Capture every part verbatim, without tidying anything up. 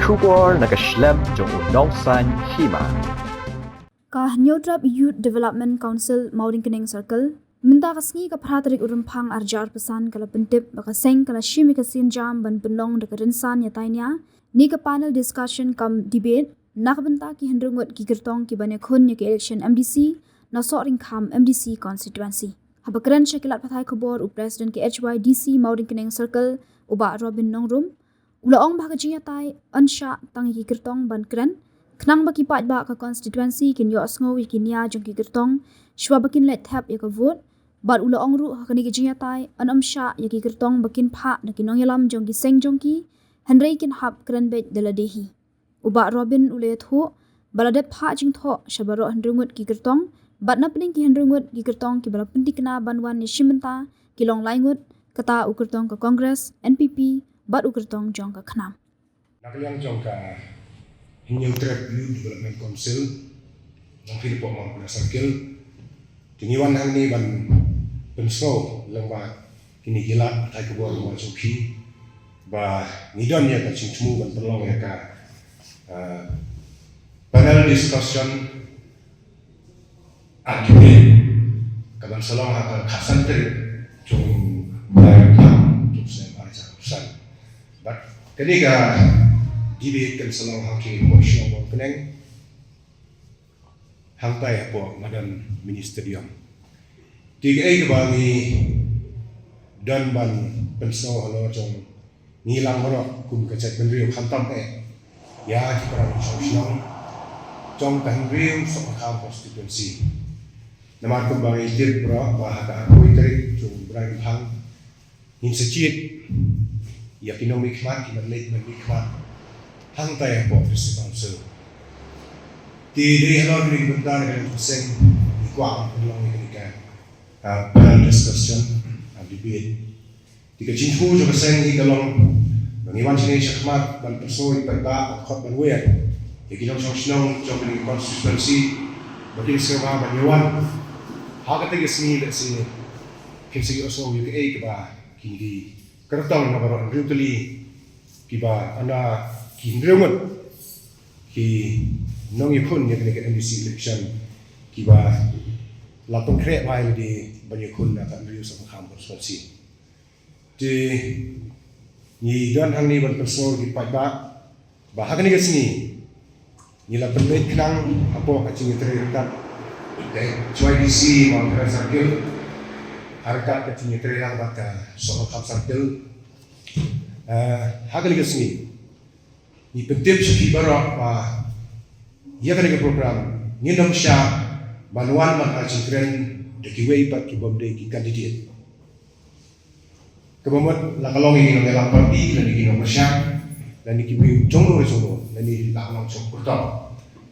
Khubor na ka shlem jong u Nongsaiñ Hima. Ka Hynñiewtrep Youth Development Council Mawryngkneng Circle mynta ka sngi ka phra tarik u Rymphang arjar pesan ka la pyntip ba ka seng ka la shim ïa ka sienjam ban pynlong da ka rynsan ïatai nia ne ka panel discussion cum debate na ka bynta ki hynriew ngut ki kyrtong ki ban ïakhun ïa ka election M D C na Sohryngkham M D C constituency. Haba kren sha ki lad pathai khubor u President ka H Y D C Mawryngkneng Circle u Bah Robin Nongrum u la ong ba ka jingïatai yn shah tang ïa ki kyrtong ban kren khnang ba ki paidbah ka constituency kin ïohsngew ïa ki nia jong ki kyrtong shuwa ba kin leit thep ïa ka vote. Bad u la ong ruh ha kane ka jingïatai yn ym shah ïa ki kyrtong ba kin phah na ki nongïalam jong ki seng jong ki hynrei kin hap kren beit da lade hi. U Bah Robin u la ïathuh ba la dep phah jingthoh sha baroh hynriew ngut ki kyrtong bad na pdeng ki hynriew ngut ki kyrtong ki ba la pynthikna ban wan ïashim bynta ki long lai ngut, kata u kyrtong ka Congress, N P P bad u kyrtong jong ka KHNAM. Na ka liang jong ka Hynñiewtrep Youth Development Council, nang phi na pok Mawryngkneng Circle, te ngi wan hangne ban pynsngew lang ba kine ki lad pathai khubor ba jong phi ba ngi don ïa ka jingthmu ban pynlong ïa ka, ah, panel discussion ar debate ka ban sa long ha ka khatsan tarik jong u bnai Rymphang jong u snem arhajar arphew san. Bad kane ka debate kan sa long ha ki por shnong Mawryngkneng hangtai hapoh Madan Mini Stadium. Te kaei kaba ngi don ban pynsngew halor jong ngi lang baroh kum ka jaitbynriew khamtam eh ïa ki para nongshong shnong jong ka hynriew Sohryngkham constituency. Namar kumba ngi tip baroh ba ha ka arphew tarik jong u bnai Rymphang ngin sa jied ïa ki nongmihkhmat ki ban leit ban mihkhmat hangtai hapoh District Council. Te dei halor kane ka bynta na ka liang jong ka seng ngi kwah ban pynlong ïa kane ka, ah, panel discussion, ah, debate. Te ka jingthmu jong ka seng hi ka long ba ngi wan shane shakhmat ban pynsngew ïa ki paidbah, ban khot ban wer ïa ki nongshong shnong jong kane ka constituency ba kin sngewbha ban ïa wan ha katei ka sngi, lehse kin sa ïohsngew ïa kaei kaba kine ki kyrtong na baroh hynriew tylli kiba na ki hynriew ngut ki nongïakhun ïa kane ka M D C election kiba la pynkhreh bha ïa lade ban ïakhun na ka hynriew Sohryngkham constituency. Te ngi don hangne ban pynsngew ïa ki paidbah ba ha kane ka sngi ngi la pynbeit khnang hapoh ka jingïatrei ryngkat ka H Y D C Mawryngkneng Circle ha ryngkat ka jingïatrei lang bad ka Sohryngkham Circle. Eh, ha kane ka sngi ngi pyntip sha phi baroh ba ïa kane ka program ngin ym shah ban wan ban ai jingkren da kiwei pat ki bym dei ki candidate. Kaba mut la ka long ïa ki nongïalam party lane ki nongpyrshah lane ki briew jong no re jong no lane la ka long jong kyrtong.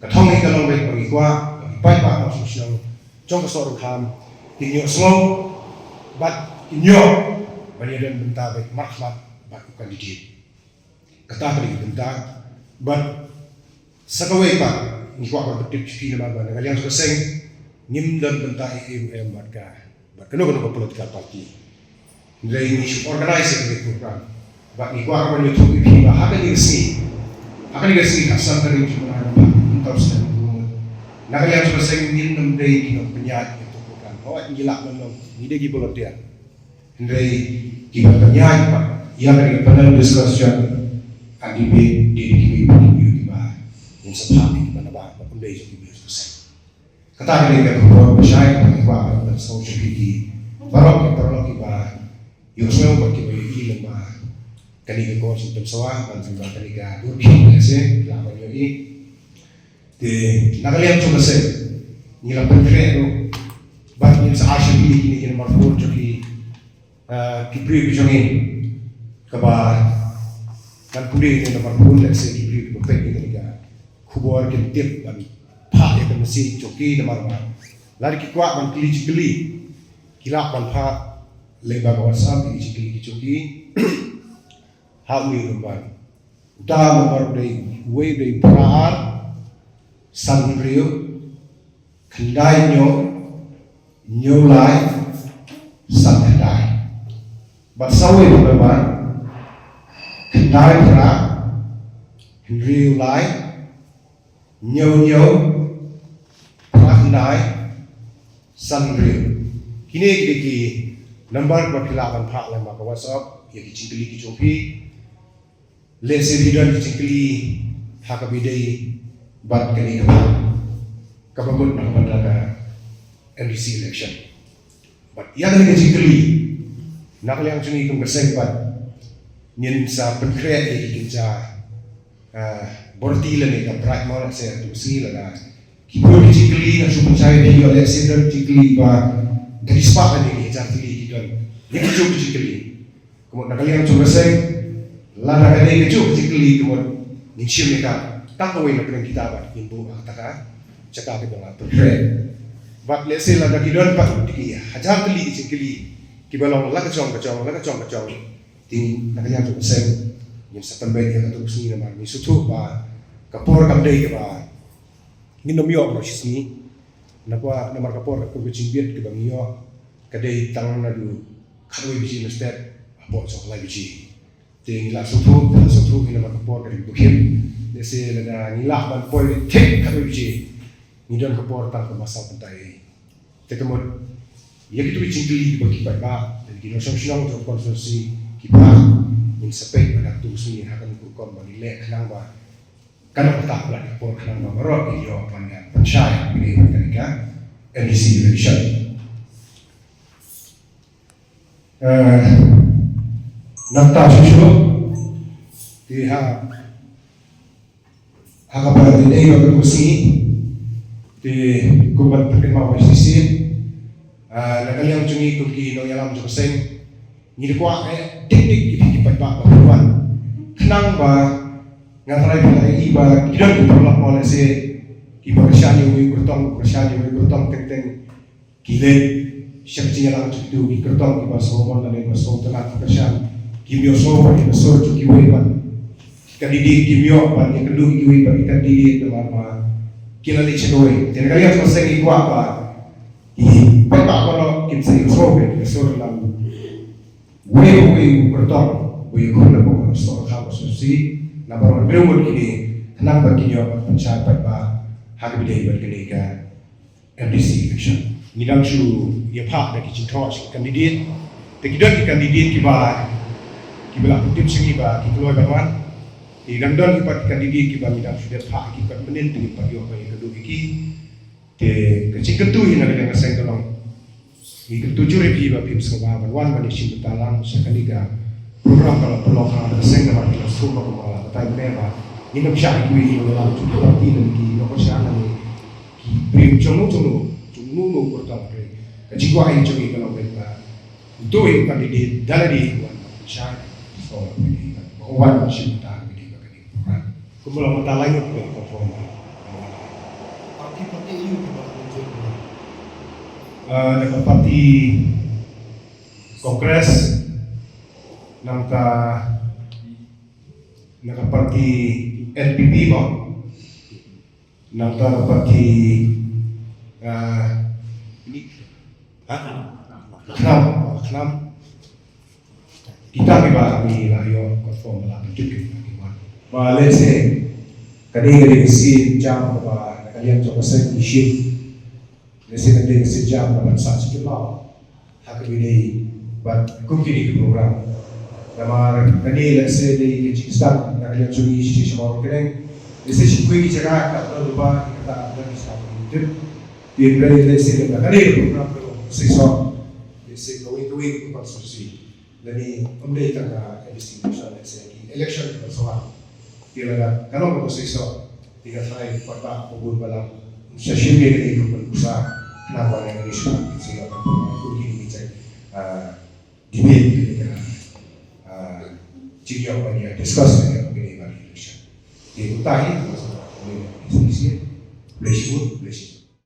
Ka thong hi ka long beit ba ngi kwah ba ki paidbah nongshong shnong jong ka Sohryngkham kin ïohsngew bad kin ïoh ban ïadon bynta beit markhmat bad u candidate. Kata ka dei ka bynta. Bad sa kawei pat ngi kwah ban pyntip sha phi namar ba na ka liang jong ka seng ngim don bynta ei ei ruh em bad ka, bad kano kano ka political party. Hynrei ngi shu organise ïa kane ka program bad ngi kwah ban ïathuh ïa phi ba ha kane ka sngi, ha kane ka sngi ka san tarik jong u bnai Rymphang, mynta u snem u na ka liang jong ka seng ngin ym dei ki nongpynïaid ïa kane ka program. Hooid ngi lah ban long ngi dei ki volunteer. Hynrei kiba pynïaid pat ïa kane ka panel discussion and debate dei ki briew kiba ngin sa phah ïa kiba nabar bad ym dei jong ki briew jong ka seng. Kata ka dei ka khubor ba shai kaba ngi kwah ban pynsngew sha phi ki paralok ki paralok kiba ïohsngew bad kiba ïohi lyngba kane ka khubor jingpynsawa bad lyngba kane ka durkhmat lehse lah ban ïohi. Te na ka liang jong ka seng ngi la pynkhreh ruh bad ngin sa ai sha phi kine ki nambar phone jong ki, ah, ki briew ki jong ngi kaba ngan pule ïa ki nambar phone lehse ki briew kiba peit ïa kane ka khubor kin tip ban phah ïa ka message jong ki namar ba lada ki kwah ban kylli jingkylli ki lah ban phah lyngba ka WhatsApp ïa ki jingkylli ki jong ki. Ha une u nambar. Uta u nambar u dei, uwei u dei phra ar san hynriew khyndai hynñiew hynñiew lai san khyndai. Bad sa uwei u nambar khyndai phra hynriew lai, hynñiew hynñiew, phra khyndai, san hynriew. Kine ki dei ki number ba phi lah ban phah lyngba ka WhatsApp ïa ki jingkylli ki jong phi. Lehse phi don ki jingkylli ha kaba ïadei bad kane ka phah kaba mut na ka bynta ka M D C election. Bad ïa kane ka jingkylli, na ka liang jong ngi kum ka seng pat ngin sa pynkhreh ïa ki kynja, ah, bor tylli lane ka bright mo, lehse tu sngi lada ki bun ki jingkylli, nga shu pynshai ïa phi, lehse don jingkylli ba ka dei spah lane ki hajar tylli ki don ïa ki jong ki jingkylli. Ka mut na ka liang jong ka seng, lada ka dei kajuh ka jingkylli, ka mut ngin shim ïa ka tang kawei na pdeng kita bad ngin buh ha kata ka jaka kaba nga pynkhreh. Bad lehse lada ki don pat ki hajar tylli ki jingkylli kiba long la ka jong ka jong, la ka jong ka jong, te na ka liang jong ka seng ngin sa pynbeit ïa kata ka sngi, namar ngi sngewthuh ba ka por kam dei kaba ngin ym ïoh baroh shi sngi. Namar ka por, ka por ka jingbit kaba ngi ïoh ka dei tang naduh khatwei baje mynstep hapoh jong ka lai baje. Te ngi la sngewthuh, la sngewthuh ïa namar ka por ka dei kaba khim. Lehse lada ngi lah ban poi thik khatwei baje, ngi don ka por tang kumba saw kynta ïa. Te ka mut ïa kito ki jingkylli kiba ki paidbah, ki nongshong shnong jong ka constituency ki phah, ngin sa peit bad ha kato ka sngi ha kano ka rukom ba ngin leh khnang ba kan ym ktah palat ka por khnang ba baroh kin ïoh ban ïa pynshai ïa kane ka M D C election. Eh, nangta shuh shuh, te ha, ha kaba ïadei bad kane ka sngi, te kumba pynkynmaw ba shisien, eh, na ka liang jong ngi kum ki nongïalam jong ka seng, ngi da kwah eh dik dik ïa phi ki paidbah ba phi wan, khnang ba nga tharai phi la ïohi ba ki don ki paralok mo, lehse kiba kyrshan ïa uwei u kyrtong, kyrshan ïa uwei u kyrtong teng teng. Ki leit sha ka jingïalang jong kito ki kyrtong kiba sngewmon lane ba sngewtynnat, ki kyrshan, kim ïohsngew bad ki sur jong kiwei pat ki candidate, kim ïoh ban ïakynduh ïa kiwei pat ki candidate namar ba ki la leit sha kawei. Te na ka liang jong ka seng ngi kwah ba ki paidbah baroh kin sa ïohsngew bad ki sur na uwei uwei u kyrtong uba ïakhun na ka shnong ka constituency, namar ba hynriew ngut kine khnang ba kin ïoh ban pynshai paidbah ha kaba ïadei bad kane ka M D C election. Ngi dang shu ïa phah da ki jingthoh sha ki candidate. Te ki don ki candidate kiba, kiba la pyntip sha ngi ba ki kloi ban wan. Te dang don ki pat ki candidate kiba ngi dang shu dep phah ki pat mynnin, te ngin pat ïoh ban ïakynduh ïa ki. Te ka jingkyntu hi na ka liang ka seng ka long, ngi kyntu jur ïa phi ba phim sngewbha ban wan ban ïashim bynta lang sha kane ka program ba la pynlong ha ka seng, namar ngi la sngewbha ba la batai mynne ba ngin ym shah ïa kiwei ki nongïalam jong ki party lane ki nongkyrshan lane ki briew jong no jong no, jong no no kyrtong. Ka jingkwah jong ngi ka long ba uto u candidate da lade u wan ban shai, so ba u wan ban shim bynta ha kane ka program. Kumba long mynta lai ngut kiba la confirm. Party, party aïu kiba la confirm? Ah, na ka party Congress, nangta na ka party N P P mo, nangta na ka party, ah, ha? KHNAM, KHNAM. Kita kiba ngi la ïoh confirm ba la pyntip ki, ki wan. Ba lehse ka dei, ka dei ka sien jam kaba na ka liang jong ka seng ngi shim. Lehse ka dei ka sien jam kaba sah shi kyllaw ha kaba ïadei bad kum kine ki program. Namar kane lehse dei ka jingsdang na ka liang jong ngi shisha sha Mawryngkneng. Lehse shi kwei ki jaka ka don lypa, kata ka don ki sdang ki tip. Te lehse na kane ka program ka long shisha, lehse kawei kawei ka constituency. Lane ym dei tang ka M D C election, lehse ki election kiba sa wan. Te lada ka long kaba shisha, te nga tharai paidbah ba bun ba la shah shim ïa kane ka pynpura, khnang ba ïa kane shuwa kin sa ïoh ban pynpura kum kine ki jait, ah, debate, kine ka, ah, jingïoh ban ïa discuss ïa kane ka election. Te kumta hi, khublei shibun, khublei shibun.